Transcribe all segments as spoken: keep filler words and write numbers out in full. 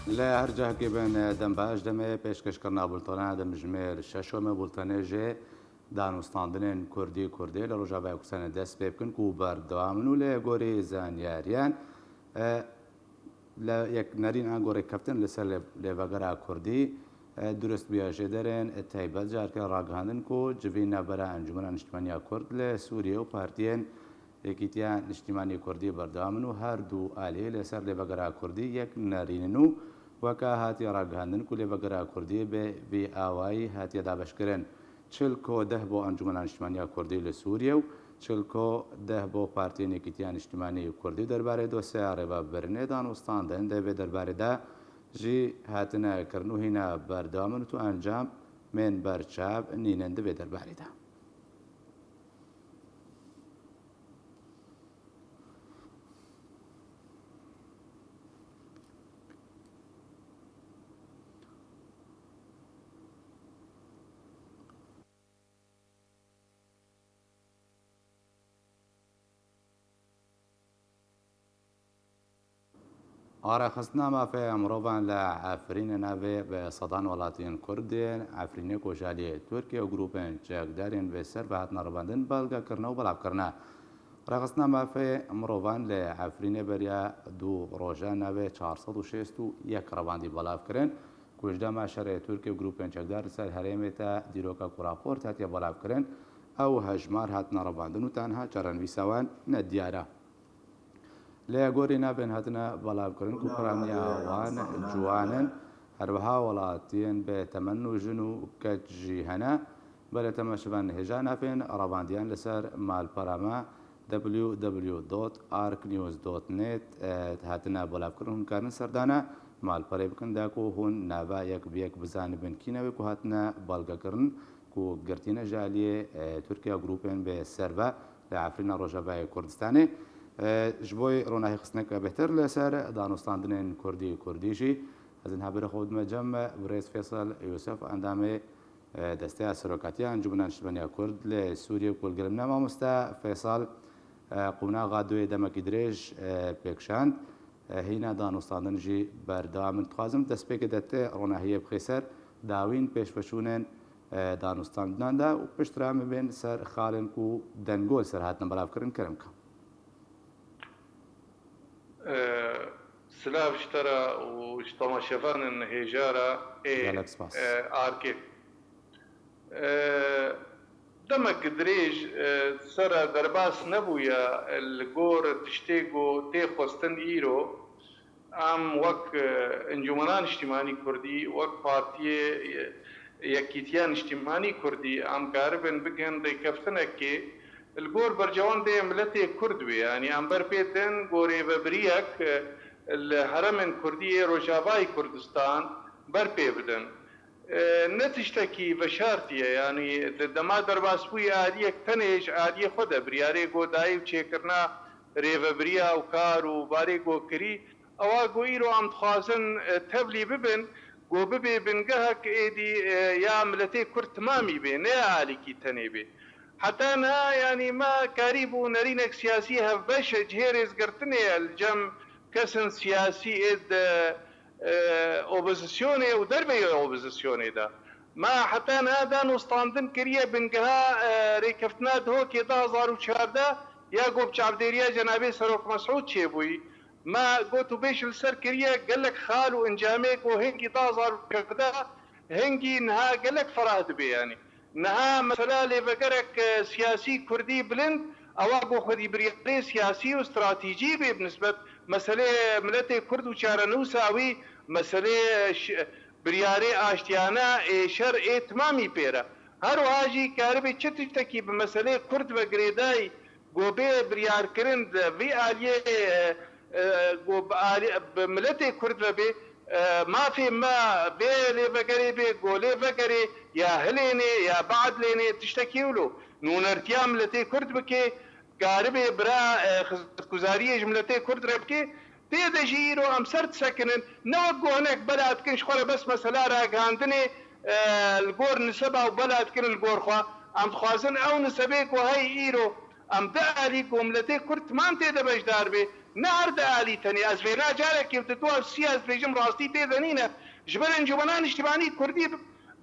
Li her cihekê bin, dem baş, demê pêşkêşkirina bultena dimjimêr şeşo me bultenê jê danûstandinên Kurdî Kurdî li Rojavayê Kurdistanê dest pê bikin ku berdewam in û lê gorî zanyariyan, e, li yek nerîn an gorî keftin li ser lê-, lêvegera Kurdî, e, durust bûya jê derên, e, taybet carke ragihandin ku civîn navbera Encûmena Niştimaniya Kurd li Sûriyê û partiyên Yekîtiya Niştimanî Kurdî berdewam in û her du alî li ser lêvegera Kurdî yek nerîn in û weke hatiye ragihandin ku lêvegera Kurdî bi vî awayî hatiye dabeşkirin. Çil ku deh bo Encûmena Niştimaniya Kurdî li Sûriyê û çil ku deh bo Partiyên Yekîtiya Niştimanî Kurdî derbarê dosyeya rêvebirinê danûstandin di vê derbarê de jî hatine kirin û hîna berdewam in û tu encamên berçav nînin di vê derbarê de. Arexistina mafê mirovan li Efrînê navê bi sedan welatiyên Kurd yên Efrînê ku ji aliyê Tirkiye û grûpên çekdar yên vê ser ve hatine revandin belge kirine û belav kirine. Rexistina mafê mirovan li Efrînê beriya du rojan navê çar sed û şêst û yek revandî belav kirin ku ji dema şerê Tirkiye û grûpên çekdar li ser herêmê te dîroka ku raport hatiye belav kirin, ew hejmar hatine revandin û tenha çarenivîsa wan ne diyar e. Lê gorî navên hatine belavkirin ku piraniya wan ciwan in, her wiha welatiyên bi temenû jin û keç jî hene. Belê temaşevan hêja navên revandiyan li ser malpera me w w w dot ark news dot net, e, hatine belavkirin. Hûn karin serdana malperê bikin da ku hûn nava yek bi yek bizanibin kî ne wê ku hatine belgekirin ku girtîne ji aliyê, e, Tirkiye grûpên bi serve li Efrîna Rojavayê Kurdistanê. E, ji bo ronahî xistineke bêhtir li ser danûstandinên Kurdî Kurdî jî ez niha berê xwe bidime cem birêz Fêsal Yûsif, endamê, e, Desteya Serokatiya Encûmena Niştimaniya Kurd li Sûriyê ku li gel min e. Mamoste Fêsal, e, qonaxa duyê demekî dirêj, e, pêkşand. E, hîna danûstandin jî berdewam in. Dixwazim destpêkê de tê ronahiyê bixê ser dawîn pêşveçûnên, e, danûstandinan de û piştre em bên ser xalên ku dengol ser hatin belavkirin, kerem ke. E, silav ji te re û ji temaşevanên hêja re ê, Gelek spas. E, Arkê. E, demek dirêj, e, sere derbas nebûye li gor tiştê ku tê xwestin îro. Em wek, e, Encûmena Niştîmanî Kurdî, wek Partiyê, e, Yekîtiya Niştîmanî Kurdî, em karibin bigin rêkeftinekê li gor berjewendê miletê Kurd wê. Yanî em ber pê din gorê vebiriyek, e, li heremên Kurdî yê Rojavayê Kurdistan ber pê bidin. E, ne tiştekî veşartî ye, yanî di dema derbasbûyî aliyek tenê ji aliyê xwe de biryarê ku dayî û çêkirina rêvebiriya û kar û barê ku kirî, ewa ku îro em dixwazin, e, tevlî bibin, ku bibê bingehek êdî, e, ya miletê Kurd timamî bê, ne ya alîkî tenê bê. Heta niha, yanî me karîbû nerînek siyasî hevbeş ji hê rêzgirtinê ye li cem kesên siyasî ê di e, opozisyonê û derveyî opozisyonê de. Me heta niha danûstandin kiriye bingeha, e, rêkeftina Dihokê du hazar û çardeh ya ku bi çavdêriya Cenabê Serok Mesûd çêbûyî. Me got û bêj li ser kiriye gelek xal û encamê ku hingî du hazar û çardeh hingî niha gelek ferah dibe yanî. Niha mesela lêvegerek, e, siyasî kurdî bilind, ewa ku xwedî biryarê siyasî û stratejî bê bi nisbet meselê miletê kurd û çarenûsa wî, meselê ş-, biryarê aştiyane ê şer ê timamî pê re. Her wiha jî karibê çi tiştekî bi meselê kurd ve girêdayî, ku bê biryarkirin di vî aliyê, e, e, ku bi alî-, bi miletê kurd ve bê, e, mafê me bê lêvegerê bê, ku lêvegerê ya hilênê, ya biedlênê, tiştekî wilo nûnertiya miletê kurd bike, karibê bira, e, xizmetguzariyê ji miletê kurd re bike, tê de jî îro em ser disekinin, ne wek ku hinek bela dikin ji xwe re bes mesela ragihandinê, e, li gor niseba û bela dikin li gor xwe. Em dixwazin ew nisebê ku hey îro, em di alî ku miletê kurd timam tê de beşdar bê, Ne her di alî tenê. Ez vêna carekê di dua sî ez dibêjim rastî tê de nîne. Ji ber Encûmena Niştimanî Kurdî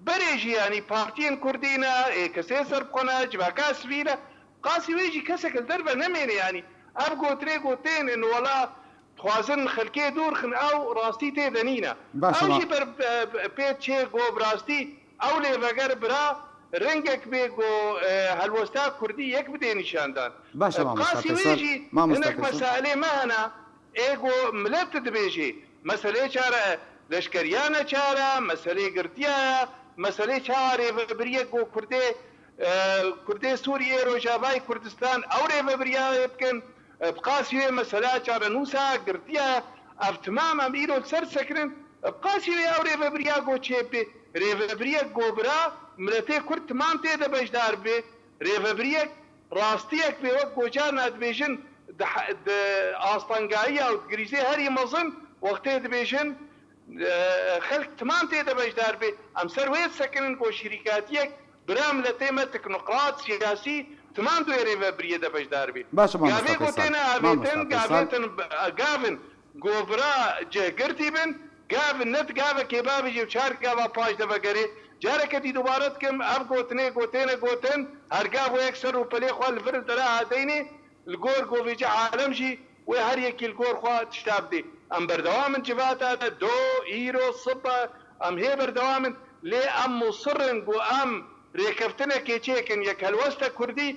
berê jî, yanî partiyên Kurdî ne, ê kesê serbixwe ne, civaka sivîl e. Qasî wê jî kesek li derve nemêne yanî. Ev gotinê gotên in wela dixwazin xelkê dûr xin ew rastî tê de nîne. Baş e, Ew ma- jî ber, e, pê çê go bi rastî ew lê veger bira rengek bê go, e, helwesta Kurdî yek bidê nîşandan. Baş e, E, mamosta Qasî wê Feysal. Jî Mamosta hinek Feysal. Meselê me hene, ê go milet dibêjê. Meselê çare leşkeriya ne çare, meselê girtiya ye, meselê çawa rêvebiriyek go Kurdê, e, Kurdê Sûriyê, Rojavayê Kurdistan, ew rêvebiriyayê bikin. E, bi qasî wê mesela çarenûsa girtiye. Ev timam em îro li ser sekinin. E, bi qasî wê ew rêvebiriya go çêbê. Rêvebiriyek go bira miletê Kurd timam tê de beşdar bê. Rêvebiriyek rastiyek bê wek go carna dibêjin di, di astangayiya û di grîzê herî mezin wextê dibêjin e, xelk timam tê de beşdar bê. Em ser wê disekinin ku şirîkatiyek bira miletê me teknokrat, siyasî timam di wê rêvebiriyê de beşdar bê. Baş e, mamosta Gavê ku Feysal. Têne avêtin, Mamosta Feysal. Gavêtin, gavin ku bira cihgirtî bin, gavin ne di gavekê bavêjê û çar gava paş de vegerê. Careke dî dubare dikim, ev gotinê ku têne gotin, her gav wê yek ser û pelê xwe li vir li dera hadeynê, Li gor govêce alem jî wê her yekî li gor xwe tişta bidê. Em berdewam in civata de, do, îro, sibe, em hê berdewam in, lê em musir in ku em rêkeftinekê çêkin, yek helwesta Kurdî,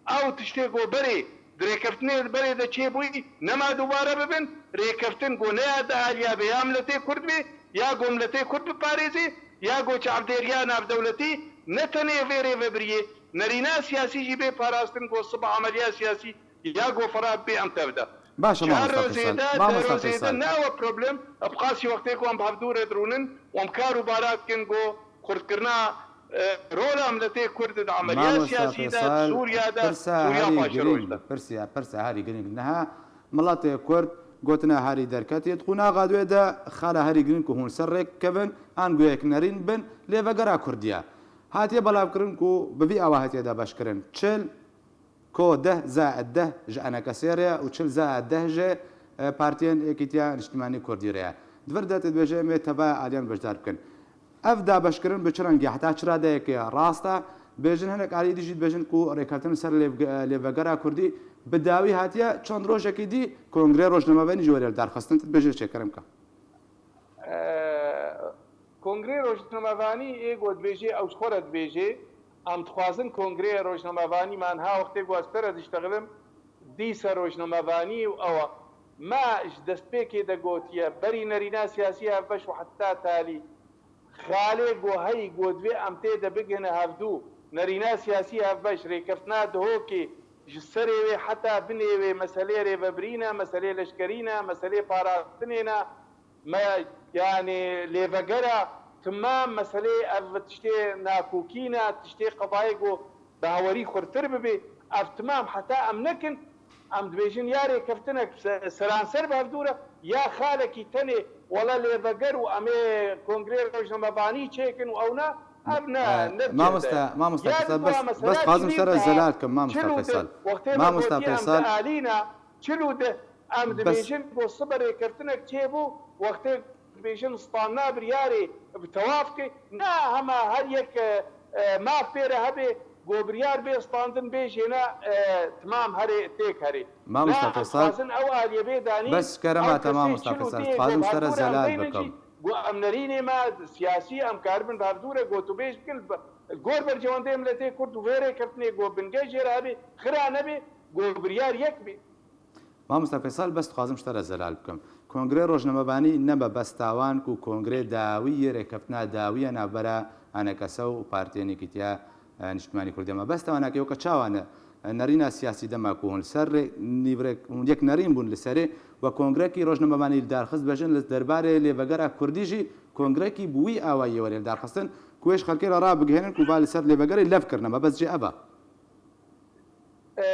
ew tiştê ku berê, di rêkeftinê berê de çêbûyî, nema dubare bibin, rêkeftin ku ne ya di aliya bê ya miletê Kurd bê, ya ku miletê Kurd biparêzê, ya ku çavdêriya navdewletî, ne tenê vê rêvebiriyê, nerîna siyasî jî bê parastin ku sibe emeliya siyasî ya go xerab bê em tev de. Baş e, Çar mamosta roj Feysal. Zêde, Mamosta deh roj Feysal. Zêde nawe problem. Bi qasî wextê ku em bi hevdû re dirûnin û em kar û bara dikin go xurtkirina, e, rola miletê Kurd di emeliya Mamosta siyasî de, Feysal, Sûriya de, pirsa Sûriya herî paşeroş girîng, de. Pirsiya, pirsa herî girîng niha miletê Kurd gotina herî derketî. Di qunaxa duê de xala herî girîng ku hûn ser rêk kevin, an guya yek nerîn bin, lê vegera Kurdiya. Hatiye belavkirin ku bi vî awa hatiye dabeşkirin. Çil Ko deh zaid deh ji enekesê re û çil zaid deh ji, e, partiyên Yekîtiya Niştimanî Kurdî re ye. Di vir de tu dibêje em ê tevaya aliyan beşdar bikin. Ev dabeşkirin bi çi rengî, heta çi radeyekê rast e? Bêjin hinek alî dî jî dibêjin ku rêkeftin li ser lêv-, lêvegera Kurdî bi dawî hatiye, çend rojekî dî Kongrê Rojnamevanî ji wê re li dar xistin. Tu dibêje çêkirin bike. Kongrê Rojnamevanî ê ku dibêjê, ew ji xwe re dibêjê, em dixwazin Kongrê Rojnamevanî, me niha wextê ku ez pere diştexilim, dîsa rojnamevanî û ew e. Me ji destpêkê de gotiye, berî nerîna siyasî hevbeş û heta talî, xalê ku heyî ku divê em tê de bigihine hevdû, nerîna siyasî hevbeş, rêkeftina Dihokê, ji serê wê heta binê wê meselê rêvebirî ne, meselê leşkerî ne, meselê parastinê ne, Me, yanî lêvegera timam meselê ev tiştê nakokî ne, tiştê qedayê ku bi hawerî xurtir bibê. Ev timam heta em nekin, em dibêjin ya rêkeftinek se-, seranser bi hevdû re, ya xalekî tenê wela lêveger û em ê kongrê rojnamevanî çêkin û ew ne, ev ne, E, ne mamoste, mamoste, Ya kisa, di bes, bes xwazim sere zelal kim, mamoste Feysal. Wextê me Mamoste gotiye em Feysal. Dialîne, çil û deh, em Bes- dibêjin ku sibe rêkeftinek çêbû, wextê dibêjin standina biryarê bi tewaf ke, ne hema her yek, e, e, maf pê re hebe, ku biryar bê standin bê jêne, e, timam herê têk herê. Mamosta Ne, em Feysal, dixwazin ew aliyê bê danîn, bes kerema ew te kesê mamosta çil û Feysal, dê dixwazim ku sere hevdû re zelal hevdeyne bikim. Jî, ku em nerînê me siyasî em karibin bi hevdû re gotûbêj bikin, bi, gor berjewendê miletê Kurd û vê rêkeftinê ku bingeh jê re hebe, xira nebe, ku biryar yek bê. Mamosta Feysal, bes dixwazim ji te re zelal bikim. Kongrê Rojnamevanî ne mebesta wan ku kongrê dawî yê rêkeftina dawî ye navbera A N K S û Partiyên Yekîtiya, e, Niştimanî Kurdî. Mebesta wan e ke weke çawa ne, e, nerîna siyasî dema ku hûn li ser rê, nîvrek, hûn yek nerîn bûn li serê, we kongrekî rojnamevanî li dar xist, dibêjin li derbarê lêvegera Kurdî jî kongrekî bi wî awayî were li dar xistin, ku wê ji xelkê re rabigihênin ku va li ser lêvegerê lev kirine. Mebest jê ev e. E,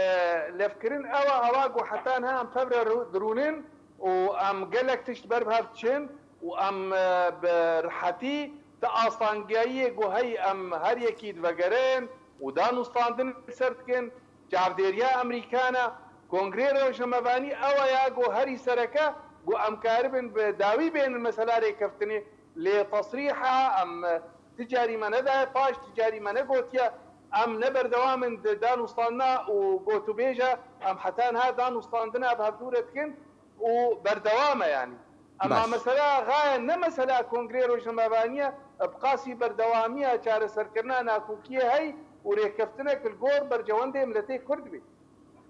levkirin ew e, ewa ku heta niha em tev re rû-, dirûnin û em gelek tişt ber bi hev diçin û em, e, bi rihetî di astangiyayiyê ku heyî em her yekî divegerin û danûstandin li ser dikin, çavdêriya Amerîkan e, Kongrê Rojnamevanî ew e ya ku herî sereke ku em karibin bi dawî bênin mesela rêkeftinê, lê tesrîha em ti carî me nedaye paş, ti carî me negotiye, em ne berdewam in di dan û standina û gotûbêje, em heta niha dan û standina bi hevdû re dikin û berdewam e yanî. Ema Baş. Mesela xaye ne mesela Kongrê Rojnamevanî ye, bi qasî berdewamiya çareserkirina nakokiyê hey û rêkeftinek li gor bercewendê miletê Kurd bê.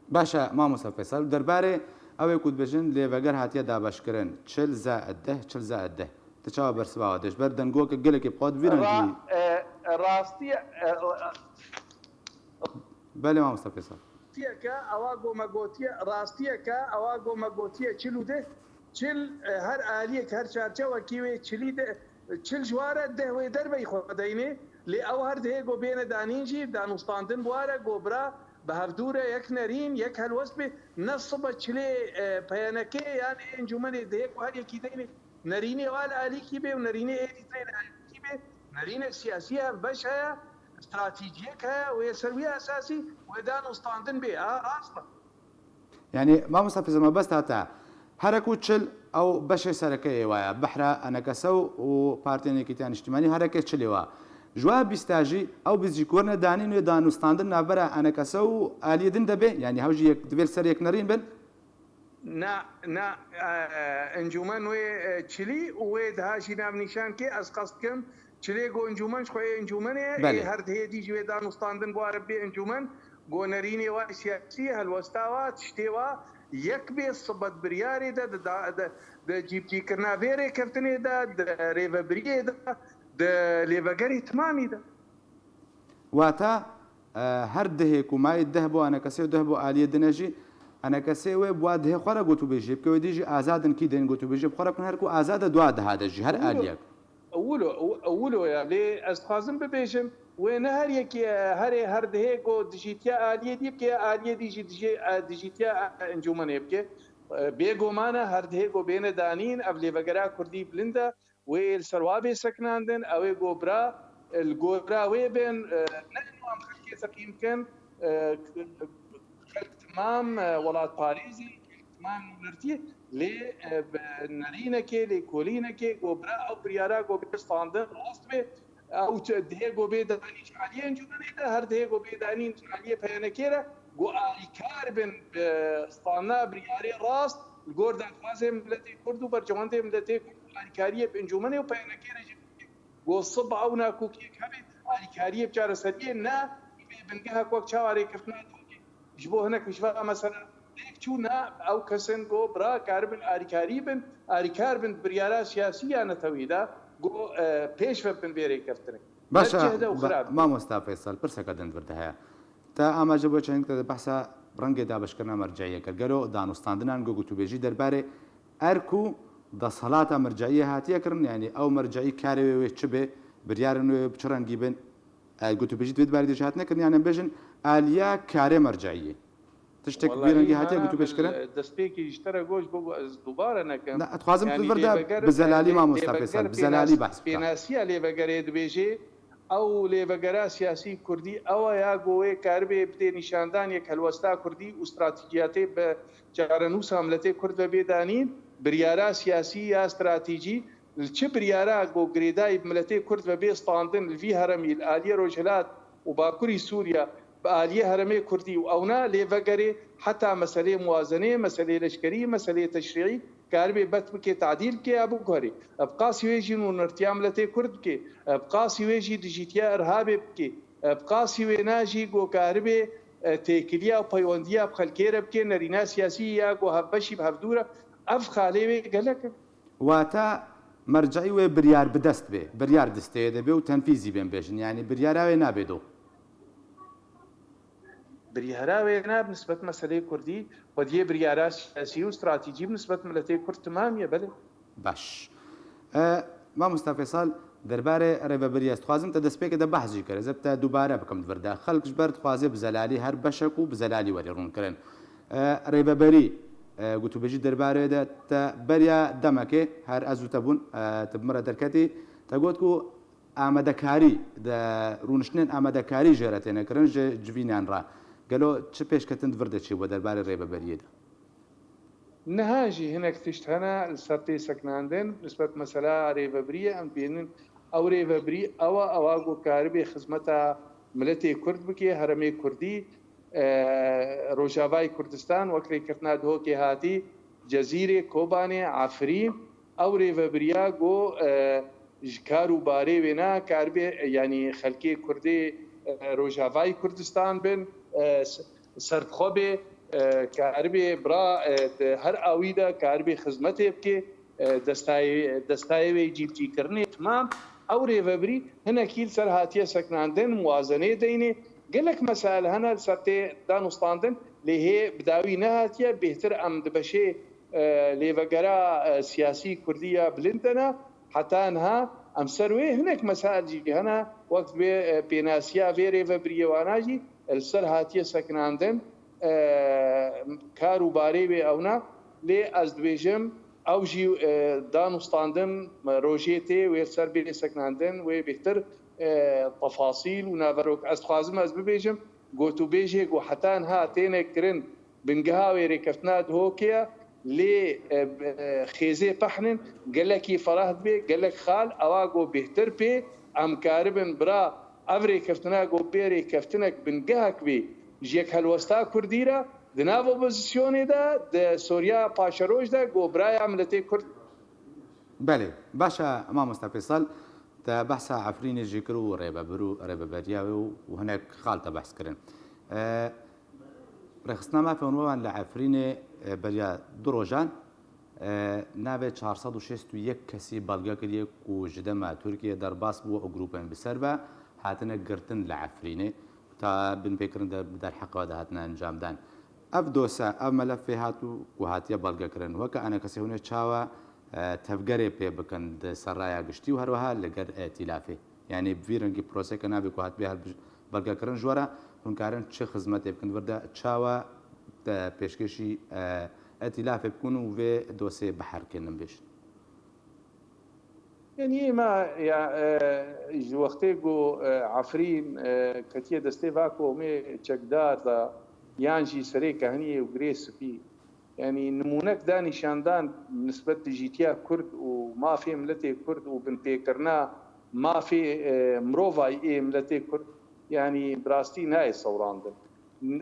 Baş e, mamosta Feysel. Derbarê ew ê ku dibêjin lêveger hatiye dabeşkirin, çil zaid deh, çil zaid deh. Ti çawa bersiva we dê? Ji ber dengokek gelekî bi xwe di vî rengî Ra-, e, rastiye, e, e, Belê, mamosta Feysel. Rastiyeke, ewa ku me gotiye, rastiyeke, ewa ku me gotiye çil û deh, çil, e, her aliyek, her çarçewekî wê çilî de, çil ji wa re deh wê derveyî xwe deynê, lê ew her dihê ku bêne danîn jî, danûstandin bi wa re ku bira bi hevdû re yek nerîn, yek helwest bê, ne sibe çilê, e, P Y N K yan ê encûmenê dihê ku her yekî deynê nerînê wa li alîkî bê û nerînê êdî tê li alîkî bê, nerînek siyasî hevbeş heye, stratejiyek heye, wê ser wî esasî wê danûstandin bê. A, rast e. Yanî, mamosta Feyzel, mebest hate. Here ku çil ew beşê sereke yê wa ye. Behra E N K S û Partiyên Yekîtiya Niştimanî hereke çilê wa. Ji wa bîsta jî ew bîst jî ku werine danîn wê danûstandin navbera E N K S û aliyê din de bê. Yanî hew jî yek, divê li ser yek nerîn bin. Na, na, e, encûmen wê, e, çilî û wê diha jî navnîşan kê, ez qest dikim, çilê ku encûmen ji xwe yê encûmenê ye, Belê. Ê her dihê dî ji wê danûstandin bi wa re bê encûmen, ku nerînê wa siyasî, helwesta wa, tiştê wa yek bê, sibe di biryarê de, di da-, di, di cîbicîkirina vê rêkeftinê de, di rêvebiriyê de, di lêvegerê timamî de. Wata, e, her dihê ku mayî deh bo E N K S û deh bo aliyê din e jî, E N K S wê bi wa dihê xwe re gotûbêjiyê bike, wê dî jî azad in kî tên gotûbêjiyê bi xwe re bikin, her ku azad e di wa diha de jî, her Wilo, aliyek. Wilo, wilo ya, lê ez dixwazim bibêjim, wê ne her yekî, e, herê her dihê ku dijîtiya aliyê dî bike, aliyê dî jî dijî-, e, dijîtiya, e, encûmenê bike. E, bêguman e, her dihê ku bêne danîn, ev lêvegera kurdî bilind e. Wê li ser wa bê sekinandin, ew ê ku bira, e, li gora wê bên, e, ne ên wan xelkê teqîm kin, e, xelk timam, e, welatparêzî, xelk timam nûnertî, lê, e, bi nerînekê, lêkolînekê, ku bira ew biryara ku bê standin rast bê, ew çi dihê ku bê danîn ji aliyê encûmenê de, her dihê ku bê danîn ji aliyê P Y N K re, ku alîkar bin bi standina biryarê rast, li gor daxwazê miletê Kurd û bercewendê miletê Kurd alîkariyê bi encûmenê û P Y N K re jî bike. Ku siba ew nakokiyek hebe, alîkariyê bi çareseriyê ne bê bingehek wek çawa rêkeftina Tirkiyê ji bo hinek ji va mesela têk çû, ne ew kes in ku bira karibin alîkarî bin, alîkar bin biryara siyasî ya netewî de ku, e, pêş ve bin vê rêkeftinê. Baş e, Cihde û ba-, xirab. Mamosta Feysel, pirseke din vir de heye. Te amaje bo çendek te behsa rengê dabeşkirina merceiyê kir. Gelo danûstandinan ku gotûbêjî derbarê erk û desthilata merceiyê hatiye kirin? Yanî ew merceî karê wê wê çi be, biryarên wê bi çi rengî bin? E, gotûbêjî di vê dibarê de jî hatine kirin, yanî em bêjin aliya karê merceiyê. Tiştek bi Wellahî rengî hatiye Mehran, gotûbêj kirin? Destpêkê ji te re got, bû ez dubare nekim. Na, dixwazim tu vir de bi zelalî, mamosta Feysel, bi zelalî behs bike. Pênasiya lêvegerê dibêjê, ew lêvegera siyasî kurdî ew e ya ku wê karibê bidê nîşandan yek helwesta kurdî û stratejiyatê bi çarenûsa miletê kurd ve bê danîn, biryara siyasî ya stratejî, li çi biryara ku girêdayî bi miletê kurd ve bê standin li vî heremî, li aliyê Rojhilat û Bakurî Sûriya, bi aliyê herêmê kurdî û ewna lêvegerê heta meselê muwazenê, meselê leşkerî, meselê teşrîî karibê bet bike, tadîl bike ya biguherê. Bi qasî wê jî nûnertiya miletê kurd bike. Bi qasî wê jî dijîtiya irhabê bike. Bi qasî wêna jî ku karibê, e, têkiliya û peywendiya bi xelkê re bike, nerîna siyasî ya ku hevbeşî bi hevdû re. Ev xalê wê gelek in. Wata merceî wê biryar bi dest bê, biryar distê de bê û tenfîzî bên bêjin. Yanî biryara wê nabê do. Biryara wê ne bi nisbet meseleyê kurdî, xwediyê biryara siyasî û stratejî bi nisbet miletê kurd timam ye, belê. Baş. E, mamosta Feysel, derbarê rêvebiriyê ez dixwazim te destpêkê de behs jî kir. Ez ê bi te dubare bikim di vir de. Xelk ji ber dixwaze bi zelalî her beşek û bi zelalî werî rûnkirin. E, rêveberî, e, gotûbêjî derbarê de te beriya demekê, her ez û te bûn, e, tu bi min re derketî, te got ku amadekarî, di rûniştinên amadekarî jê re têne kirin ji civînan re. Gelo çi pêşketin di vir de çêbû derbarê rêveberiyê de? Niha jî hinek tişt hene li ser tê sekinandin, nisbet mesela rêveberiyê em dibînin. Ew rêveberî ew e, ew a ku karibê xizmeta miletê Kurd bike, herêmê Kurdî, e, Rojavayê Kurdistan, wek rêkeftina Duhokê hatî, Cezîrê, Kobanê, Efrîn, ew rêvebiriya ku, e, ji kar û barê wê ne, karibê, yanî xelkê Kurdê, e, Rojavayê Kurdistan bin, e, s-, serbixwe bê, e, karibê bira, e, di her awî de karibê xizmetê bike, e, destayê, destayê wê cîbicîkirinê, timam. Ew rêvebirî hinekî li ser hatiye sekinandin, muwazeneyê deynê. Gelek mesail hene li ser tê danûstandin, lê hê bi dawî nehatiye. Bêhtir em di beşê, e, lêvegera, e, siyasî kurdî ya bilind de ne. Heta niha em ser wê, hinek mesail jî hene, wek vê, e, pênasiya vê rêvebiriyê wana jî, e, li ser hatiye sekinandin, e, kar û barê wê ew ne. Lê ez dibêjim, ew jî, e, danûstandin, e, rojê tê wê li ser bê sekinandin, wê bêhtir, e, tefasîl û naverok. Ez dixwazim ez bibêjim, gotûbêjê ku heta niha têne kirin, bingeha wê rêkeftina Duhokê ye, lê, e, e, xêzê pehnin gelekî ferah dibe, gelek xal ewa ku bêhtir pê em karibin bira ev rêkeftina ku bê rêkeftinek bingehek bê ji yek helwesta Kurdî re di nav opozisyonê de, di Soriya paşeroj de ku biraya miletê Kurd. Belê, baş e, mamoste Fêsal, te behsa Efrînê jî kir û rêvebir û rêveberiya wê û, û hinek xal te behs kirin. E, Rêxistina Mafê Mirovan li Efrînê, e, beriya du rojan, e, navê çar sed û şêst û yek kesî belge kiriye ku ji dema Tirkiye derbas bû û grûpên bi ser ve hatine girtin li Efrînê. Ta binpêkirin de bi derheqê ve de hatine encamdan. Ev dosye, ev melefê hat û ku hatiye belgekirin, weke enekesê hûn ê çawa, e, tevgerê pê bikin di ser raya giştî û her wiha li gel îtîlafê? Yanî bi vî rengî proseke navê ku hatibe helbij-, belgekirin ji we re, hûn karin çi xizmetê bikin vir de, çawa te pêşkêşî, e, îtîlafê bikin û vê dosyê biherkinin bêjin? Yanî êma ya, e, ji wextê ku, e, Efrîn, e, ketiye destê va komê çekdar de, yan jî serê kehniyê û girê spî, yanî nimûnek da nîşandan nisbet dijîtiya Kurd û mafê miletê Kurd û binpêkirina mafê, e, mirovayî ê miletê Kurd, yanî bi rastî nayê sewrandin.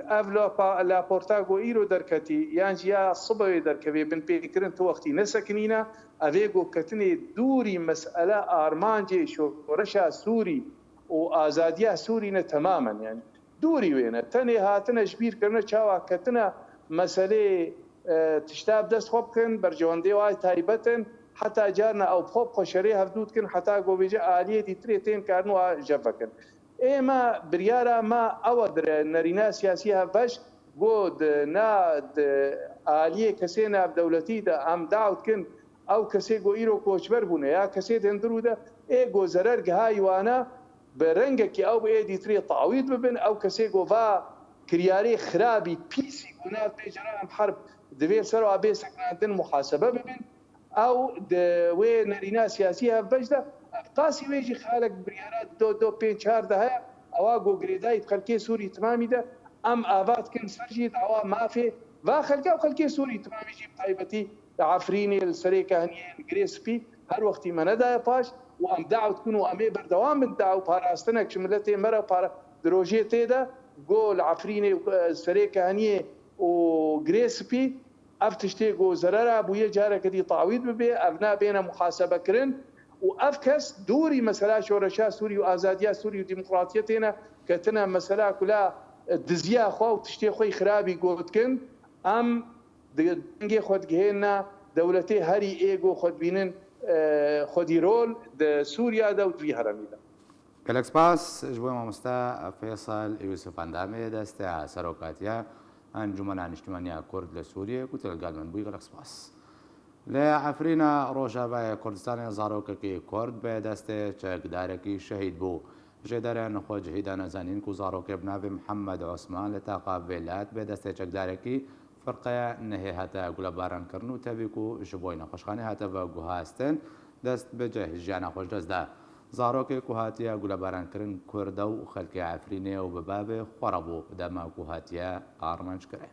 Ev lapa-, laporta ku îro derketî, yan jî ya sibe wê derkevê, binpêkirin tu wextî nesekinîne, ev ê ku ketinê dûrî mesele armancê şoreşa Sûrî û azadiya Sûrî ne temamen, yanî dûrî wê ne. Tenê hatine ji bîr kirine çawa ketine meselê, e, tişta bi dest xwe bikin, berjewendê wayê taybet in, heta carna ew bi xwe bi xwe şerê hevdû dikin, heta ku bêje aliyê dîtirê tên karin wa jev vekin. Ê me biryara me ew e dire, nerîna siyasî hevbeş, got, na di aliyê kesê navdewletî de em daw dikin, ew kesê ku îro koçber bûne ya kesê di hundirû de, ê ku zerer gihayî wana, bi rengekî ew bi ê dîtirê tawît bibin, ew kesê ku va kiryarê xirabî, pîsî ku nav bê ceraim herb, divê ser wa bê sekinandin muhasebe bibin. Ew di wê nerîna siyasî hevbeş de, ev qasî wê jî xalek biryara do, do pênc çar de heye, ewa ku girêdayî bi xelkê Sûrî timamî de, em ava dikin ser jî dawa mafê va xelka û xelkê Sûrî timamî jî bi taybetî li Efrînê, li Serê Kehniyê, li Girê Spî her wextî me nedaye paş û em daw dikin û em ê berdewam bin daw û parastinek ji miletê me re para di rojê tê de ku li Efrînê û, e, Serê Kehniyê û Girê Spî Ev tiştê ku zerera bûye careke dî tawît bibe, ev nabêne muhasebekirin û ev kes dûrî mesela şoreşa Sûrî û azadiya Sûrî û demokratiyetê ne, ketine mesela kula, e, diziya xwe û tiştê xwe yî xirabî gotkin, em di dengê xwe digihêne dewletê herî ê ku xwe dibînin, e, xwedî rol di Sûriya de û di vî heremî de. Gelek spas ji bo mamoste Feysel Yûsif Endamê, destê serokatiya Encûmena Niştimaniya Kurd li Sûriyê ku tu li gel min bûyî. Gelek spas. Li Efrîna Rojavayê Kurdistanê zarokekî Kurd bi destê çekdarekî şehîd bû. Jêderên xwe cihî dane zanîn ku zarokê bi navê Mihemed Osman li taqa Vêlat bi destê çekdarekî firqeya nehê hate gulebarankirin û tevî ku ji bo nexweşxanê hate veguhastin, dest bi cih jiyana xwe ji dest da. Zarokê ku hatiye gulebarankirin Kurd e û xelkê Efrînê û bi bavê xwe re bû dema ku hatiye armanc kirin.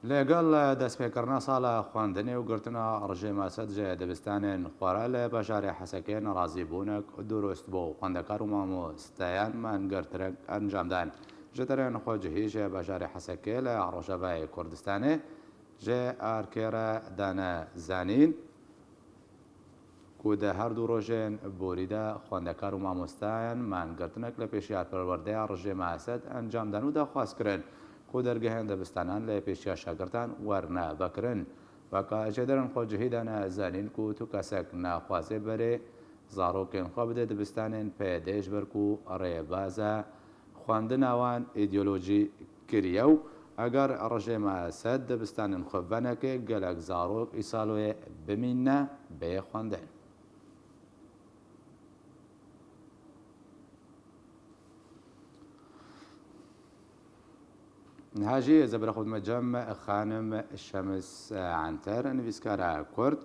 Li gel destpêkirina sala xwendinê û girtina rejîma Esed ji dibistanên xwe re li bajarê Hesekê nerazîbûnek dirust bû. Xwendekar û mamosteyan mangirtinek encam dan. Ji derên xwecihî ji bajarê Hesekê li Rojavayê Kurdistanê ji erkê re dane zanîn. ku di her du rojên borî de xwendekar û mamosteyan mangirtinek li pêşiya perwerdeya rejîma Esed encam dan û daxwaz kirin ku dergehên dibistanan li pêşiya şagirtan werne vekirin. Weke jêderên xwecihî dane zanîn ku tu kesek naxwaze berê zarokên xwe bide dibistanên pêdê ji ber ku rêbaza xwendina wan îdeolojî kiriye û eger rejîma Esed dibistanên xwe veneke, gelek zarok îsal wê bimîne bê xwendin. Niha jî ez ê bira xwe bidime cem xanim Şemis Enter, nivîskara Kurd.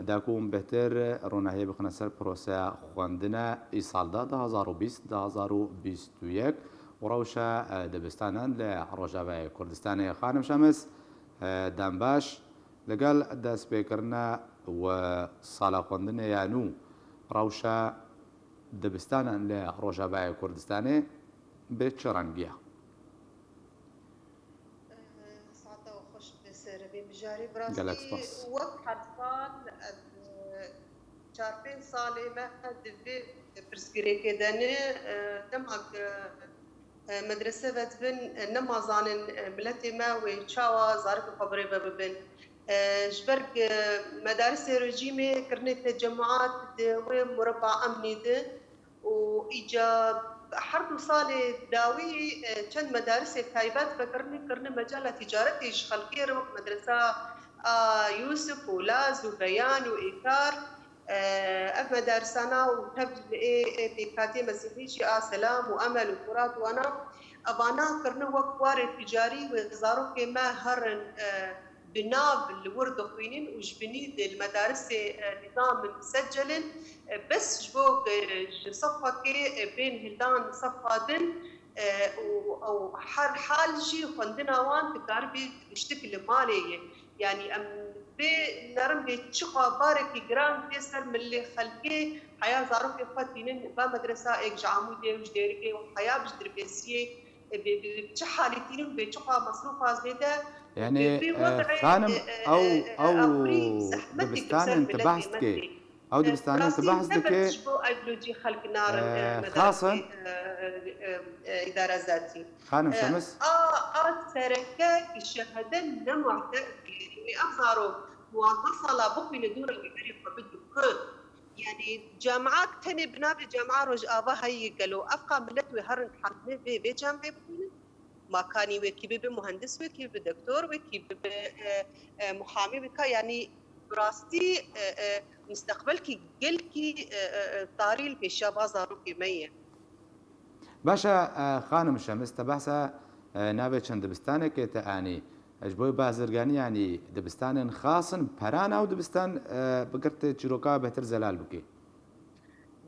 Da ku hûn bêhtir ronahiyê bixine ser proseya xwendine îsal de, du hazar û bîst, du hazar û bîst û yek û rewşa, e, dibistanan li Rojavayê Kurdistanê. Xanim Şemis, e, dem baş. Li gel destpêkirina we sala xwendinê ya nû, rewşa dibistanan li Rojavayê Kurdistanê bi çi rengî ye? Saeta we xweş be, ser vê mijarê. Bi rastî gelek spas. Wek her sal, ev, çar pênc salê me di vê pirsgirêkê de ne, dema ku, e, medrese vedibin, e, nema zanin, e, miletê me wê çawa zarokê xwe birêve bibin. E, ji ber ku medarisê rejîmê kirine tecemûat di wê mureba emnî de, û îca her du salê dawî, e, çend medarisê taybet vekirinê, kirine mecala tîcaretê ji xelkê re, wek medresa a Yûsif û Laz û Beyan û Êkar. E, ev medarisana û tev ji ê, ê pêkhatiyê mesîhî jî a Selam û Emel û Furat wana, evana kirine wek warê tîcarî wê zarokê me herin, e, bi nav li wir dixwînin û ji binî di li medarisê, e, nîzam in secelin, e, bes ji bo, e, ji sefekê, e, bên hildan sefa din, e, û ew her hal jî xwendina wan dikaribe giştik li malê ye. Yanî em vê nerin bê çiqa barekî giran bê ser milê xelkê, heya zarokê xwe tînin ba medresa êk ji Amûdê û ji Dêrikê û heya bi ji Dirbêsiyê, e, bi, bi çi halî tînin, bê çiqa mesrûf az lê de, Yanî, bi, bi e, wed'ê, xanim, e, e, ew, e, ew axurî zehmetê dibistanên ser tu miletê behs me dikê, tê. Ew E, dibistanên tu rastî behs ne dikê, bes ji bo îdeolojî xelk narin, e, e, medarê, xasin, e, e, e, îdara zatî. Xanim E, Şemis. A, a sereke ki şehede ne muhte, wê ev zarok duwazdeh sala bixwîne dû re wê berê xwe bidu ku Yanî cemaek tenê bi navê cema Rojava heye gelo? Ev qa milet wê herin hemle vê, vê cemê bixwînin? Ma kanî wê kî bibe muhendis, wê kî bibe doktor, wê kî bibe, e, e, muhamî, wê ka, yanî bi rastî, e, e, mustaqbelkî gelkî, e, e, e, tarî li pêşiya va zarokê me ye. Baş e, e, xanim Şemis, te behsa, e, navê çend dibistanekê te anî. Ji bo bazirganî, yanî dibistanên xas in, peran ew dibistan, e, bigirtê çîroka bêhtir zelal bike.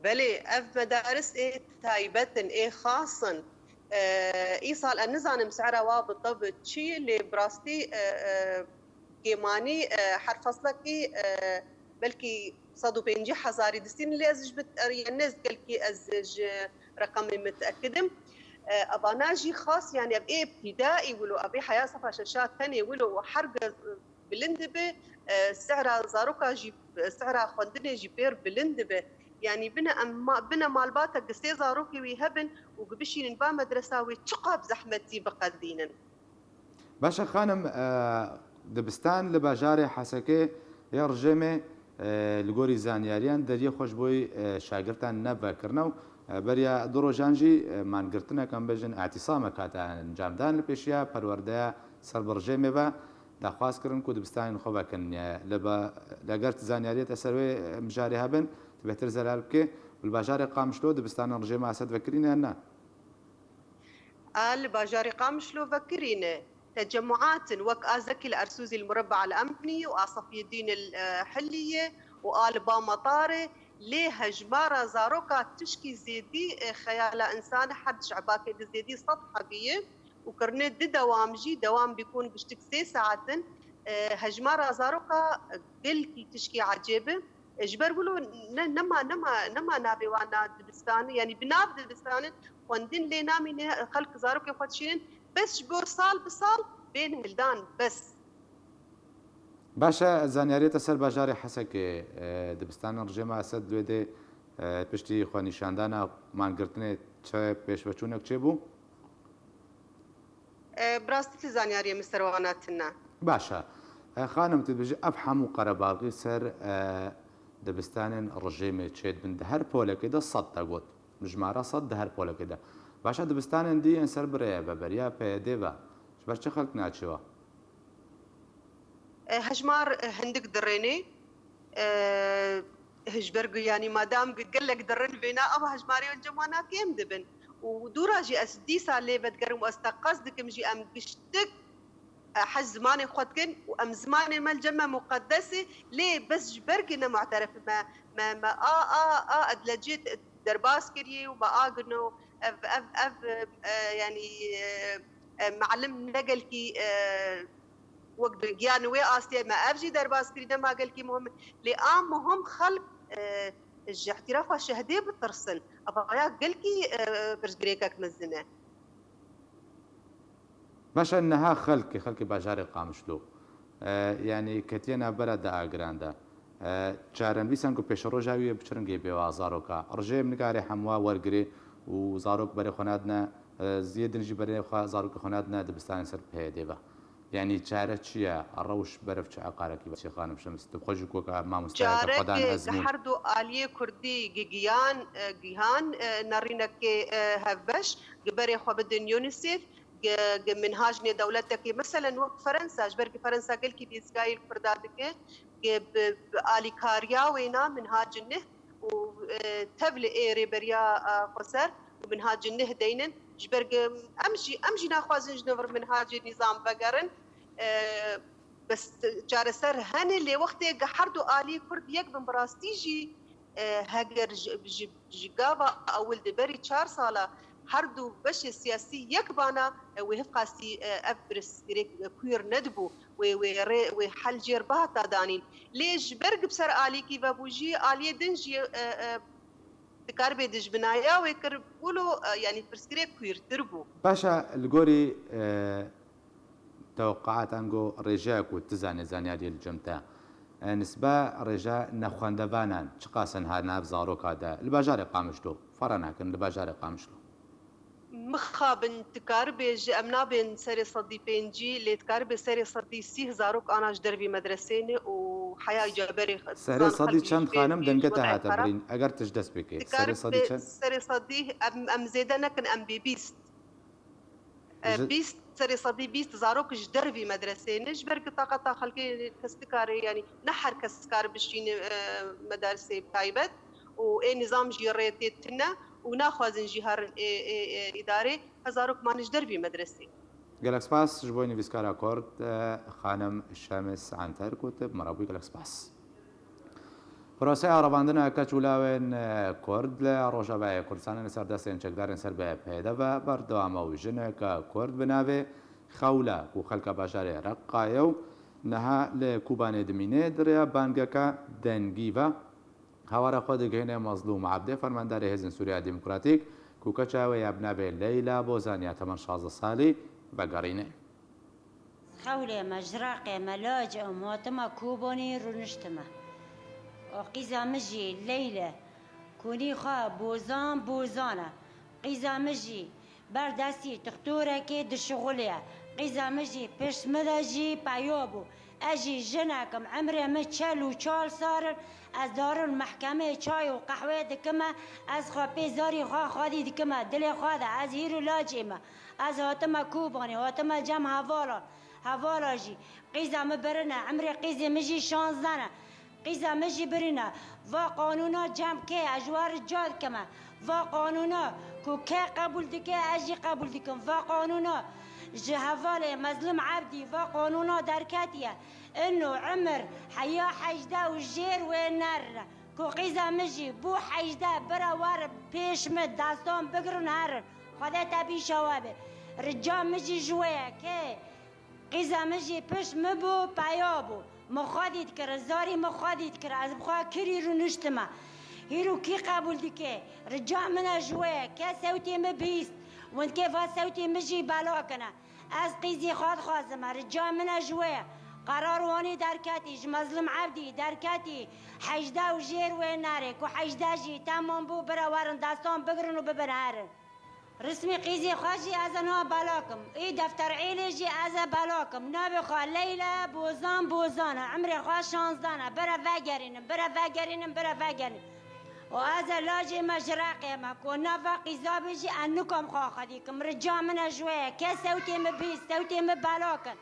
Belê, ev medaris ê taybet in, ê xas in. E, îsal ez nizanim sera wa bi teb çi ye, lê bi rastî, e, e, kêmanî, e, her feslekî, e, belkî sed û pêncî hezarî distînin, lê ez ji bit, er, yani nêz gelkî ez ji reqemê miteekid im. E, evana jî xas, yani ev ê îbtîdaî wilo, ev ê heya sefa şeşa tenê wilo û hergiz bilind dibe, e, sehra zaroka jî, sehra xwendinê jî pêr bilind dibe. Yani bine em ma-, bine malbatek di sê zarokê wî hebin û ku bişînin ba medresa wê çiqas bi zehmetî biqedînin. Baş e xanim, e, dibistan li bajarê Hesekê ya rejêmê, e, li gorî zanyariyan deriyê xwe ji bo, e, şagirtan nevekirine û, e, beriya du rojan jî, e, mangirtinek em bêjin îtîsamek hate encamdan li pêşiya perwerdeya ser bi rejêmê ve. daxwaz kirin ku dibistanên xwe vekin. Li ba-, li eger tu zanyariyê te ser wê mijarê hebin, tu bêhtir zelal bike. Li bajarê Qamişlo dibistanên rejîma Esed vekirîne yan na? A li bajarê Qamişlo vekirîne. Tecemuatin wek a Zekî li Ersûzî li Mureba el Emnî û a Sefiyedîn el, e, Hillî ye û a li ba Metarê. Lê hejmara zaroka tişkî zêdî, e, xeyala însan her di şebakê de zêdî sed hebî ye û kirine di dewam jî dewam bikûn giştik sê saetin, e, hejmara zaroka gelkî tişkî ecêb e. E, ji ber wilo ne, nema, nema, nema navê wan na dibistanê, yanî bi nav dibistanê xwendin lê namîne, xelk zarokê xwe dişînin, bes ji bo sal bi sal bên hildan, bes. Baş e, zanyariyê te ser bajarê Hesekê, e, dibistanên rejîma Esed li wê dê, e, piştî xwenîşandana mangirtinê çi pêşveçûnek çêbû? E, bi rastî ti zanyariyê min ser wana tune. Baş e. E, xanim, tu dibêjî ev hemû qerebalxî ser, e, dibistanên rejîmê çêdibin di her polekê de sed te got. Mijmara sed di her polekê de. Baş e, dibistanên dî yên ser bi rê ye, bi beriya P Y D ve. Ji ber çi xelk naçe we? E, hejmar, e, hindik dirêne. E, ji ber ku, yanî, madam ku gelek dirin vêna, ew hejmarê cem wana kêm dibin. Û dûra jî ez dîsa lê vedigerim û ez teqez dikim jî em giştik, e, hez zimanê xwe dikin û em zimanê me li cem me muqedes e, lê bes ji ber ku ne mu'terif me, me, me a, a, a edlecê derbas kiriye û me a gino ev, ev, ev, e, yanî, e, e, me'lim ne gelkî, e, wek di giyan wê astê me ev jî derbas kirî, dema gelkî muhim in. Lê a muhim xelk, e, ji îtîrafa şehdê bitirsin. Ev ya gelkî, e, pirsgirêkek mezin e. Baş e, niha xelkê, xelkê bajarê Qamişlo, e, yanî ketiye navbera di agiran de. E, çarenivîsan ku pêşeroja wî ye bi çi rengê bê wa zaroka. Rejîm nikare hemwa wergirê û zarok berê xwe nadine, e, ziyê din jî berê xwe zarokê xwe nadine dibistanên ser P Y D ve. Yanî çare çi ye? Rewş berev çi eqarekî ve? Xanim Şems, tu xwe jî weke mamostayeke Çarek xwedan li ezmûn. Her du aliyê Kurdî gi-, giyan, e, gihan, e, nerînekê, e, hevbeş, gi berê xwe bidin UNICEF, gi, gi minhaj nê dewletekê, meselen wek Ferensa, ji ber gi Ferensa gelkî dezgahî li Kurda dike, gi bi, bi alîkariya wêna minhacin neh û, e, tev li ê rêberiya, e, xweser û minhacin neh deynin, ji ber gi em jî, em jî naxwazin ji nû vir minhacê nîzam vegerin. E, bes çareser hene, lê wextê gi her du alî Kurd yek bin, bi rastî jî, e, heger ji, ji, ji gava ewil di berî çar sala her du beşê siyasî yek bana, e, wê hevqasî, e, ev pirsgirêk, e, kuir nedibû, wê, wê rê, wê hel jêr bihata danîn. Lê ji ber gi bi ser alîkî vebû jî, aliyê din jî, e, e, dikaribê dijminaya wê kir, wilo, e, yanî pirsgirêk kuirtir bû. Baş e, li gorî, e, tewqeatan ku rêjeya ku tu zanê, zanyariyê li cem te, e, nisba rêja nexwendevanan çiqas in ha nav zaroka de li bajarê Qamişlo, fera nakin li bajarê Qamişlo? Mixabin dikaribê ji em nabên serê sedî pêncî, lê dikaribê serê sedî sîh zarok ana ji dervî medresê ne û heya îca berê Serê sedî çend xanim dengê te hate birîn? Eger tu ji dest pê kê. Serê sedî çend? Serê sedî em, em zêde nekin, em bê bîst. E, Ji bîst, serê sedî bîst zarok ji dervî medresê ne, ji ber ku taqeta xelkê kes dikare, yanî ne her kes dikare bişîne, e, medarsê taybet û ê nîzam jî rê tê tune û naxwazin jî herin ê, ê, ê îdarê, zarok mane ji dervî medresê. Gelek spas ji bo nivîskara Kurd, e, xanim Şemis Anter ku tu bi me re bûyî, gelek spas. Proseya revandina keç û lawên, e, Kurd li Rojavayê Kurdistanê li ser destên çekdarên ser bi P Y D ve berdewam e û jineke Kurd bi navê Xewla ku xelka bajarê Reqayê ye û niha li Kobanê dimîne, di rêya bangeke dengî ve hawara xwe digihîne Mezlûm Ebdê, fermandarê Hêzên Sûriya Demokratîk ku keça wê ya bi navê Leyla Bozan ya temen şazdeh salî vegerîne. Xewlê me, ji Reqê me, lacê em hatime Kobanê rûniştime. Û qîza min jî Leyle, konî xwe Bozan, Bozan e. Qîza min jî ber destî dixtorekê dişixulê ye. Qîza min jî pişt min de jî peya bû. Ez jî jinek im, emrê min çel û çar sal in, ez darim mehkemeyê çay û qehweyê dikime, ez xwe pê zarî xwe xwedî dikime, dilê xwe de, ez hîr û lacê me. Ez hatime Kobanê, hatime cem hevalan. Hevala jî qîza min birine, emrê qîzê min jî şazdane. Qîza min jî birine. Va qanûna cem kê, ez ji we rica dikime. Va qanûna ku kê qebûl dike, ez jî qebûl dikim. Va qanûna ji hevalê Mezlûm Ebdî, va qanûna derketiye. Ino emir heya hejdeh û jêr wê nerine. Ku qîza min jî bû hejdeh, bira werin pêş min, destan bigirin herin. Xwedê te bîşa we be. Rica min jî ji we ye, kê qîza min jî pişt min bû, peya bû. Min xwedî dikir, zarî min xwedî dikir. Ez bi xwe kirî rûniştime. Hîro kî qebûl dike? Rica min e ji we ye, ke sewtê min bihîst. Windkê va sewtê min jî bela kine. Ez qîzê xwe dixwazim, rica min e ji we ye. Qerar wanî derketî, ji Mezlûm Ebdî derketî, hejdeh û jêr wê nerê, ku hejdeh jî temam bû, bira werin destan bigirin û bibin herin. Rismê qîzê xwe jî ez ê niha bela kim. Ê defterêlê jî ez ê bela kim. Navê xwe Leyla Bozan Bozan e. Emrê xwe şazdeh ne. Bira vegerînin, bira vegerînin, bira vegerînin. Û ez ê lajê me ji Reqê me, ku nava qîza bê jî ez nikom xwe xwedî kim. Rica min e ji we ye. Ke sewtê min bihîst, sewtê min bela kin.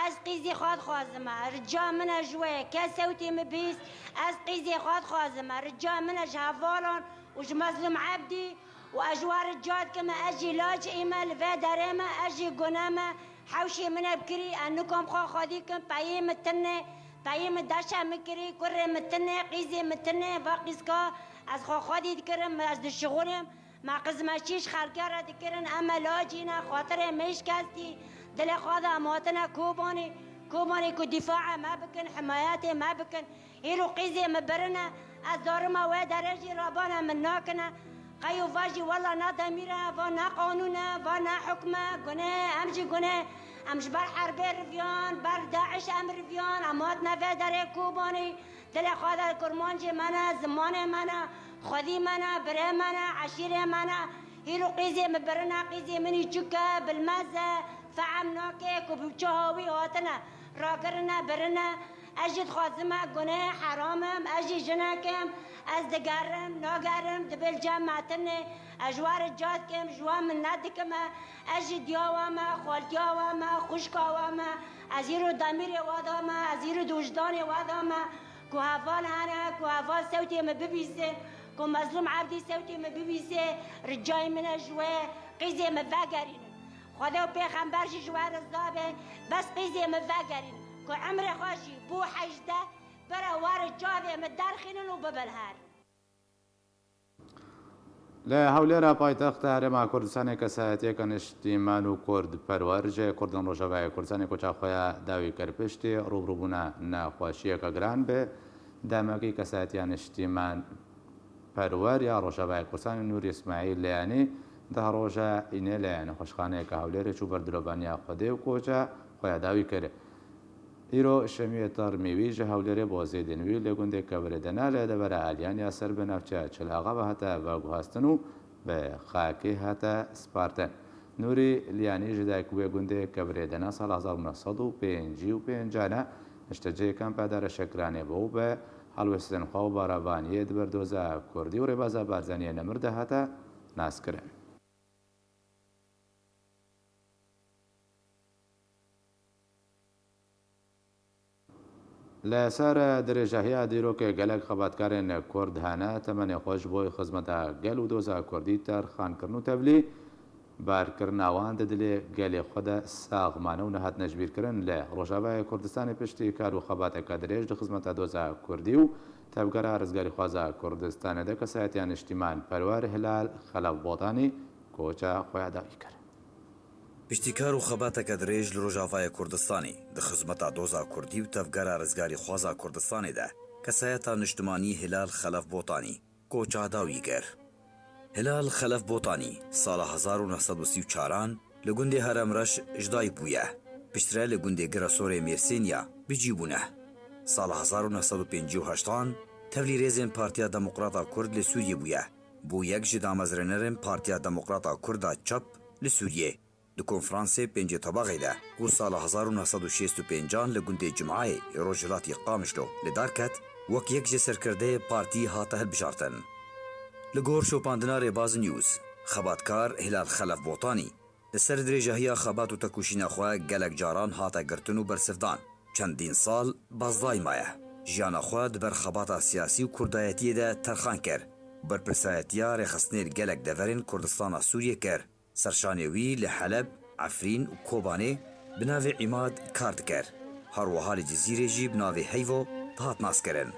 Ez qîzê xwe dixwazim e. Rica min e ji we ye. Ke sewtê min bihîst, ez qîzê xwe dixwazim e. Rica min e ji hevalan û ji Mezlûm Ebdî û ez ji we rica dikim, ez jî lacê me li vê derê me, ez jî gune me, hewşê min e bikirî, ez nikom xwe xwedî kim, peyê min tune, peyê min deşe min kirî, kurê min tune, qîzê min tune, va qîzka ez xwe xwedî dikirim, ez dişixulîm, me qizmeçî ji xelkê re dikirin, em e lacî ne, xatirê me şikestî, dilê xwe de em hatine Kobanê, Kobanê ku dîfaê me bikin, himayetê me bikin. Îro qîzê min birine, ez darima wê derê jî rabane min nakine. Qey û va jî wela ne demîr e, va ne qanûn e, va ne hukm e, gune, em jî gune. Em ji ber herbê riviyan, ber DAIŞ em riviyan, em hatine vê derê Kobanê. Dilê xwe de kurmancê me ne, zimanê me ne, xwedî me ne, birê me ne, eşîrê me ne. Îro qîzê min birine, qîzê min îçûk e, bilmez e, fehm nake ku bi çi hawî hatine, rakirine, birine. Ez jî dixwazim e, guneh e, heram im, ez jî jinek im, ez digerim, nagerim, dibê li cem me tune, ez ji we rica dikim, ji we minnet dikim e, ez jî diya we me, xaltiya we me, xwişka we me, ez îro demîrê we da me, ez îro di wijdanê we da me, ku heval hene, ku heval sewtê min bibîse, ku Mezlûm Ebdî sewtê min bibîse, ricayê min e ji we, qîzê min vegerînin. Xwedê û pêxember jî ji we rizda be, bes qîzê min vegerîn, ku emrê xwe jî bû hejdeh, bira were çavê min derxînin û bibin her. Li Hewlêra paytexta Herêma Kurdistanê kesayetiyeke niştîman û kurdperwer ji Kurdên Rojavayê Kurdistanê koça xwe ya dawî kir piştî rûbirûbûna nexweşiyeke giran bi demekî kesayetiya niştîman perwer ya Rojavayê Kurdistanê Nûrî Îsmaîl Leyanî deh roja înê li nexweşxaneyeke Hewlêrê çû ber dilovaniya Xwedê û koça xwe ya dawî kir. Îro Şemiyê Tar Mîwî ji Hewlêrê bo zêdên wî li gundê Kevirê Dena li devera Aliyan ya ser bi navçeya Çil Axa ve hate veguhastin û bi xakê hate spartin. Nûrî Liyanî ji dayik wê gundê Kevirê Dena sala hezar û neh sed û pêncî û pênc e, niştecihê kampa Dara Şekiranê bû û bi helwestên xwe û baravaniyê di berdoza kurdî û rêbaza Barzaniyê Nemir de hate naskirin. Li ser dirêjahiya dîrokê gelek xebatkarên kurd hene, temenê xwe ji bo xizmeta gel û doza kurdî terxan kirin û tevlî barkirina wan di dilê gelê xwe de sax mane û nehatine jibîrkirin. Li Rojavayê Kurdistanê piştî kar û xebateke dirêj di xizmeta doza kurdî û tevgera rizgarîxwaza Kurdistanê de kesayetiya niştîman perwer Hilal Xelef Botanî koça xwe ya dawî kir. Piştî kar û xebateke dirêj li Rojavayê Kurdistanê, di xizmeta doza kurdî û tevgera rizgarîxwaza Kurdistanê de, kesayeta niştimanî Hilal Xelef Botanî, koça dawî kir. Hilal Xelef Botanî, sala hezar û neh sed û sî û çaran li gundê Heremreş ji dayik bûye. Piştre li gundê Giresorê Mêrsên ya bi cî bûne. Sala hezar û neh sed û pêncî û heştan tevlî rêzên Partiya Demokrata Kurd li Sûriyê bûye. Bû yek ji damezrênerên Partiya Demokrata Kurd a çep li Sûriyê. Di konferansê pêncê tebaxê de ku sala hezar û neh sed û şêst û pêncan li gundê Cimeyê ê rojhilatî Qamişlo li dar ket, wek yek ji serkirdeyê partî hate hilbijartin. Li gor şopandina Rêbaz News, xebatkar Hilal Xelef Botanî Li ser dirêjahiya xebat û tekoşîna xwe gelek caran hate girtin û bersivdan. Çendîn sal bazdayî maye. Jiyana xwe di ber xebata siyasî û kurdayetiyê de terxan kir. Berpirsayetiya rêxistinên gelek deverên Kurdistana Sûriyê kir. Serşanê wî li Heleb, Efrîn û Kobanê bi navê Îmad kar dikir. Her wiha li Cizîrê jî bi navê Heyvo dihat naskirin.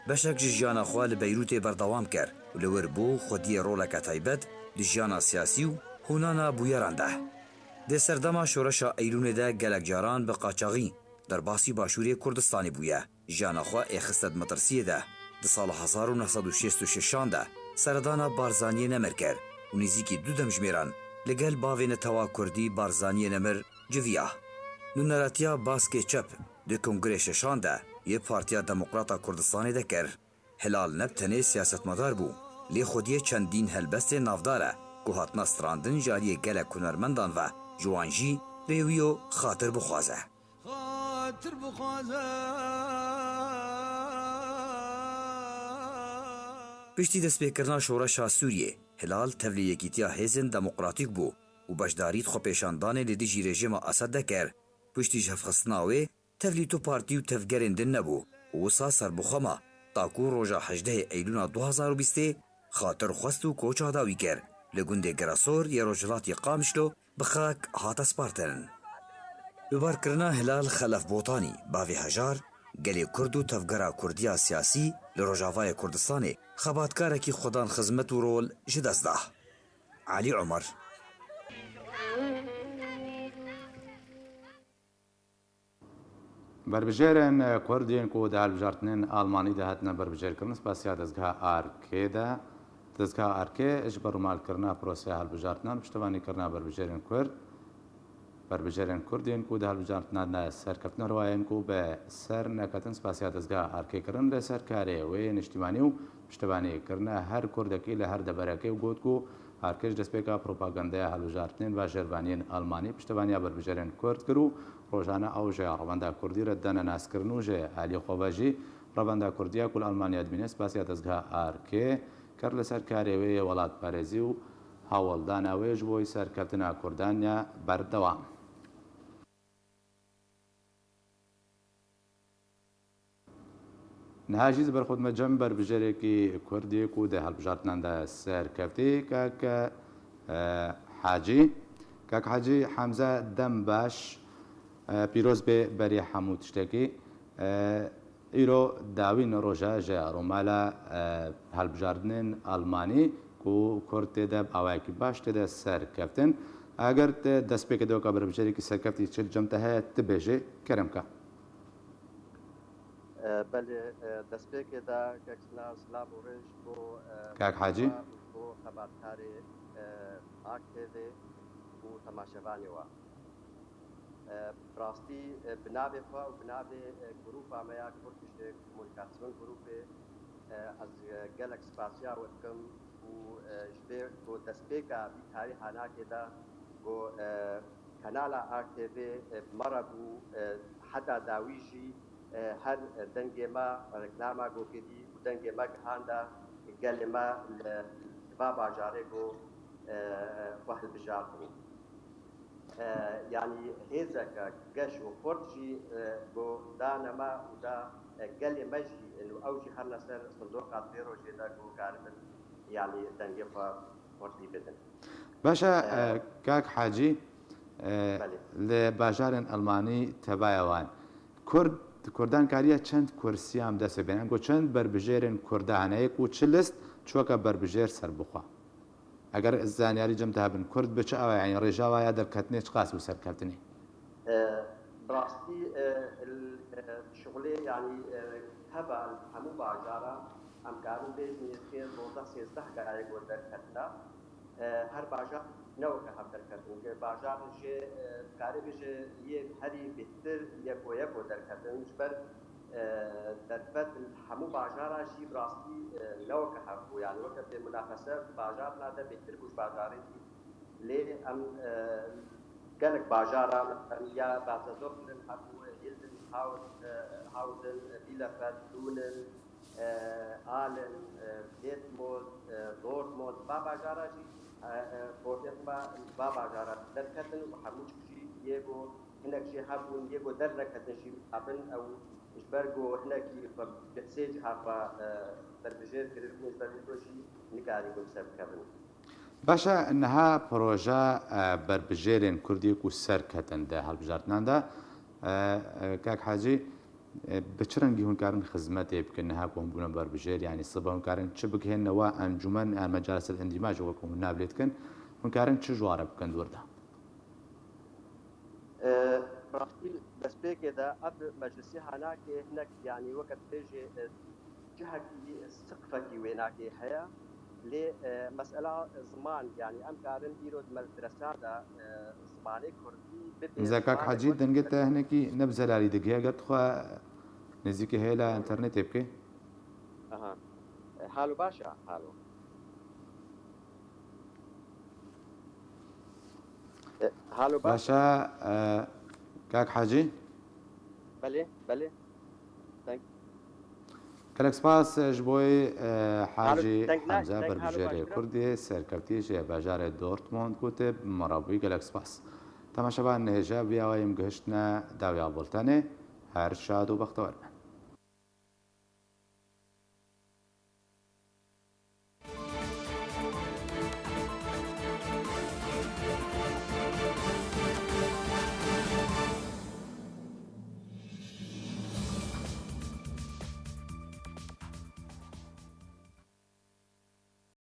Beşek ji jiyana xwe li Beyrûtê berdewam kir û li wir bû xwediyê roleke taybet di jiyana siyasî û hûnana bûyeran de. Di serdema şoreşa Eylûnê de gelek caran bi qaçaxî derbasî Başûrê Kurdistanê bûye. Jiyana xwe êxiste di metirsiyê de. Di sala hezar û neh sed û şêst û şeşan de seredana Barzaniyê Nemir kir û nêzîkî du demjimêran li gel bavê netewa kurdî Barzaniyê Nemir civiya. Nûneratiya Baskê Çep di Kongrê Şeşan de yê Partiya Demokrata Kurdistanê de kir. Hilal ne bi tenê siyasetmedar bû, lê xwediyê çendîn helbestên navdar e ku hatine strandin ji aliyê gelek hunermendan ve, ji wan jî rêwî û xatir bixwaze. Xatir bixwaze. Piştî destpêkirina şoreşa Sûriyê, Hilal tevlî yekîtiya hêzên demokratîk bû û beşdarî di xwepêşandanê li dijî rejîma Esed de kir. Piştî ji hevxistina wê, tevlî tu partî û tevgerên din nebû û wisa serbixwe ma, ta ku roja hejdehê Eylûna du hazar û bîstê xatir xwest û koça dawî kir. Li gundê Giresor yê rojhilatê Qamişlo bi xak hate spartin. Bi barkirina Hilal Xelef Botanî, bavê Hejar, gelê Kurd û tevgera Kurdiya siyasî li Rojavayê Kurdistanê xebatkarekî xwedan xizmet û rol ji dest da. Elî Omer. Berbijêrên Kurd yên ku di hilbijartinên Almanî de hatine berbijêrkirin, spasiya dezgeha Arkê de. Dezgeha Arkê ji ber rûmalkirina proseya hilbijartinan, piştevanîkirina berbijêrên Kurd, berbijêrên Kurd yên ku di hilbijartinan de serkeftin, her wayên ku bi ser neketin, spasiya dezgeha Arkê kirin, lê serkarê wê niştîmanî û piştevanîkirina her Kurdekî li her deverekê û got ku Arkê ji destpêka propagandaya hilbijartinên ve jêrvaniyên Almanî piştevaniya berbijêrên Kurd kir û rojane ew ji revenda Kurdî re didane naskirin û ji alî xwe ve jî revenda Kurdiya ku li Almanya dimîne spasiya dezgeha Arkê kir, li ser karê wê yê welatparêzî û hewldana wê ji bo serkeftina Kurdan ya berdewam. Niha jî ji ber xwe dime cem berbijêrekî Kurdî ku di hilbijartinan de serkevtî, kak, e, Hacî. Kak Hacî Hemze, dem baş, e, pîroz bê berî hemû tiştekî. E, îro dawîn roj e ji rûmala, e, hilbijartinên Almanî ku Kurd tê de bi awayekî baş tê de serkeftin. Eger te destpêkê de weka berbijêrekî serkeftî çi li cem te heye, tu bêjê, kerem ke. E, belê, e, destpêkê de kek Sinan, silav û rêz bo, e, Kak Hacî. Bo xebatkarê, e, A K T V û temaşevanê we. E, bi rastî, e, bi navê xwe û bi navê, e, grûpa me ya Kurdish Communication Groupê, e, ez, e, gelek spasiya we dikim û, e, ji vê ku destpêka vî tarî hanakê de ku, e, kanala A K T V, e, bi me re bû, e, heta dawî jî, e, her dengê me reklama ku kirî û dengê me gihanda gelê me li, li va bajarê ku, e, xwe hilbijartin. E, yanî hêzeke geş û xurt jî, e, ku dane me û da, e, gelê me jî, e, ew jî herine ser sindoqa di vê rojê de ku karibin, yanî dengê xwe xurtî bidin. Baş e, e, e, kak Hacî, e, belê, li bajarên Elmanî tevaya wan. Kurd, Kurdan kariye çend kursiya em dest pê bêne? Ku çend berbijêrên Kurda hene? Yê ku çi list çi weke berbijêr serbixwe? Eger zanyarî cem te hebin, Kurd bi çi awa, yanî rêja wa ya derketinê çiqas bû serkeftinê? E, bi rastî, e, il, e, şixulê, yanî, e, teva li hemû bajara, em karin bêjin yê tê dozdeh sêzdeh gayê ku derketine. E, her bajar ne weke hev derketin. Bajar jê, e, karê bêje yê herî bêhtir yeko yeko derketin. Ji ber, e, derfet li hemû bajara jî bi rastî, e, ne weke hev bû. Yani weke bê munafese bajarina de bêhtir bû ji bajarê dî. Lê em, e, gelek bajara, em ya Bazedoglin hebû, Hilden, Haut, e, Hauden, e, Bielefeld, Lûnen, e, Aalen, e, Detmold, e, Dortmund, va bajara jî, e, e, Bordeaux va, va bajara derketin û hemû jî yê ku hinek jê hebûn, yê ku derneketin jî mixabin ew ji ber ku hinekî xwe bi sê ciha xwe, e, berbijêr kiribûn, ji ber wî jî nikarîbûn ser bikevin. Baş e, niha proje, e, berbijêrên Kurdî ku ser ketin di hilbijartinan de, e, e, kak Hecî, e, bi çi rengî hûn karin xizmetê bikin niha ku hûn bûne berbijêr, yanî sibe hûn karin çi bigihêne we encûmen, yan mecalisel endîmaj wek hûn navê lê dikin, hûn karin çi ji we re bikin di wir de? E, rastî destpêkê de ev meclisî hanakê hinek, yanî weke dibêjê, e, cihekî siqfekî wênakê heye. Lê, e, mesela ziman, yanî em karin îro di medresa de, e, zimanê kurdî bibê Mizakak zimanê Hecî, xwe dengê te hinekî ne bi zelalî digihe, eger tu xwe nêzîkî heye la internetê bikê. Aha. E, halo baş e, halo. E, halo baş e. Baş e, e, kak Hecî? Belê, belê. Deng. Gelek spas ji bo, e, Halo, Hacî deng ne, Hemze, deng halo berbijêrê baştir e. Kurdî, serkevtî ji bajarê Dortmund ku tê bi me re bûyî. Gelek spas. Temaşevan, nihêja vî awayî em gihiştine dawiya bultenê. Her şad û bextewar bin.